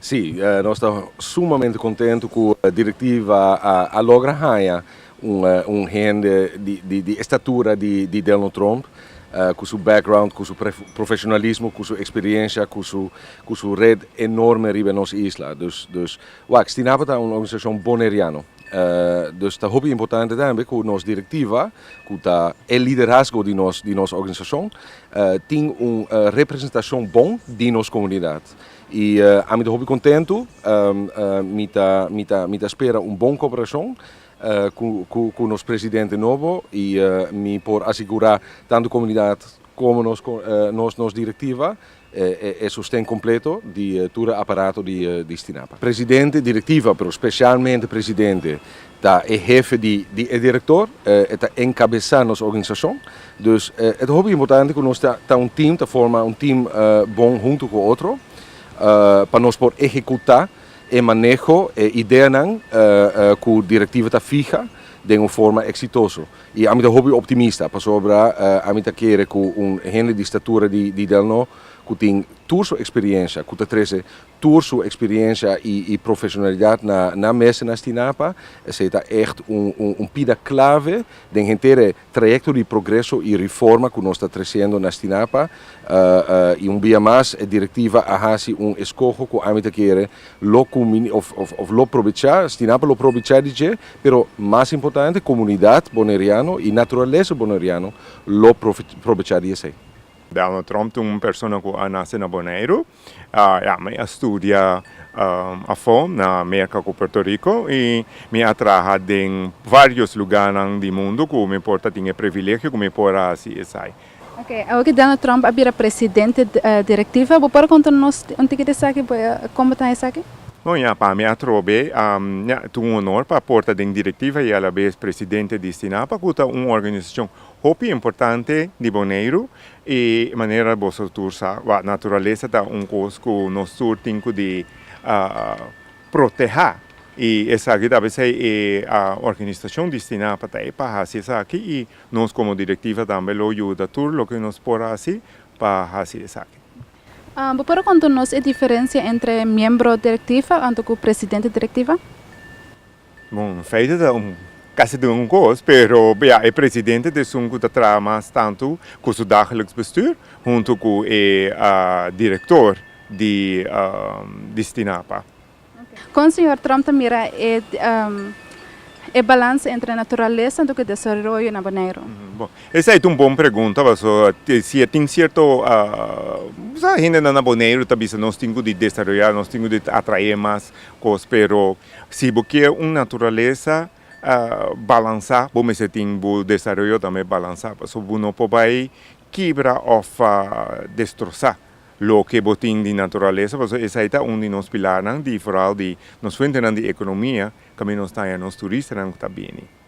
Sí, nos ta sumamente kontentu ku direktiva a logra haña un hende di estatura di Delno Tromp, ku su background, ku su profeshonalismo, ku su eksperiencia, ku su red enorme riba nos isla. Dus wak, Stinapa ta un organisashon boneriano. Dus ta hopi importante tambe ku nos direktiva, ku ta e liderazgo di nos organisashon, tin un representashon bon di nos komunidat. I ami ta hopi kontentu, mi ta spera un bon kooperashon ku nos presidente nobo i mi por asegurá tantu komunidat komo nos direktiva e sosten kompleto di tur aparato di Stinapa. Presidente, direktiva, pero spesialmente presidente, ta e hefe di e direktor, ta enkabesá nos organisashon. Dus ta hopi importante ku nos ta un team, ta forma un team bon huntu ku otro, pa nos por ehekutá e maneho e ideanan ku direktiva ta fiha di un forma eksitoso. I ami ta hopi optimista pasobra ami ta kere ku un hende di statura di Delno, ku tin tur su eksperensia, ku ta trese tur su eksperensia i profeshonalidat na mesa na Stinapa, esei ta echt un pida klave den henter trayekto di progreso i reforma ku nos ta tresiendo na Stinapa. I un dia mas e direktiva a hasi un eskoho ku ami ta kere lo of lo probechá, Stinapa lo probechá di dje, pero mas importante, komunidat boneriano i naturalesa boneriano lo probechá di esei. Donald Trump ta un persona ku a nase na Boneiru. Ja, mi a studia afó na Merka ku Puerto Rico i mi a traha den vários lugá di mundu ku mi por tin e privilegio ku mi por hasi esei. Ok, awor ku Donald Trump a bira presidente direktiva, bo por konta nos un tiki di esaki, kon ta esaki? No, ja, pa mi atrobe, ja, ta un honor pa por ta den direktiva i a la bes presidente di Stinapa, ku ta un organisashon hopi importante di Boneiru i manera boso tur sa, naturalesa ta un kos ku nos tur tin ku di protehá i esaki ta e organisashon di Stinapa ta pa hasi esaki i nos komo direktiva tambe lo yuda tur loke nos por hasi pa hasi esaki. Bo por konta nos e diferensia entre miembro direktiva anto ku presidente direktiva? Bon, in feite ta kasi di un kos, pero ja, e presidente ta esun ku ta traha mas tantu ku su dagelijks bestuur, huntu ku e direktor di Stinapa. Kon señor Trump ta mira e balansa entre naturalesa i desaroyo na Boneiru? Bon, esei ta un bon pregunta, paso si tin sierto hende na Boneiru ta bisa nos tin ku di desaroyá, nos tin ku di atraé mas kos, pero si bo ke un naturalesa balansá, bo mester tin bo desaroyo tambe balansá, paso bo no por bai kibra òf destrosá loke bo tin di naturalesa, paso esei ta un di nos pilarnan di vooral di nos fuentenan di ekonomia, kaminda nos ta nos turistanan ku ta bini.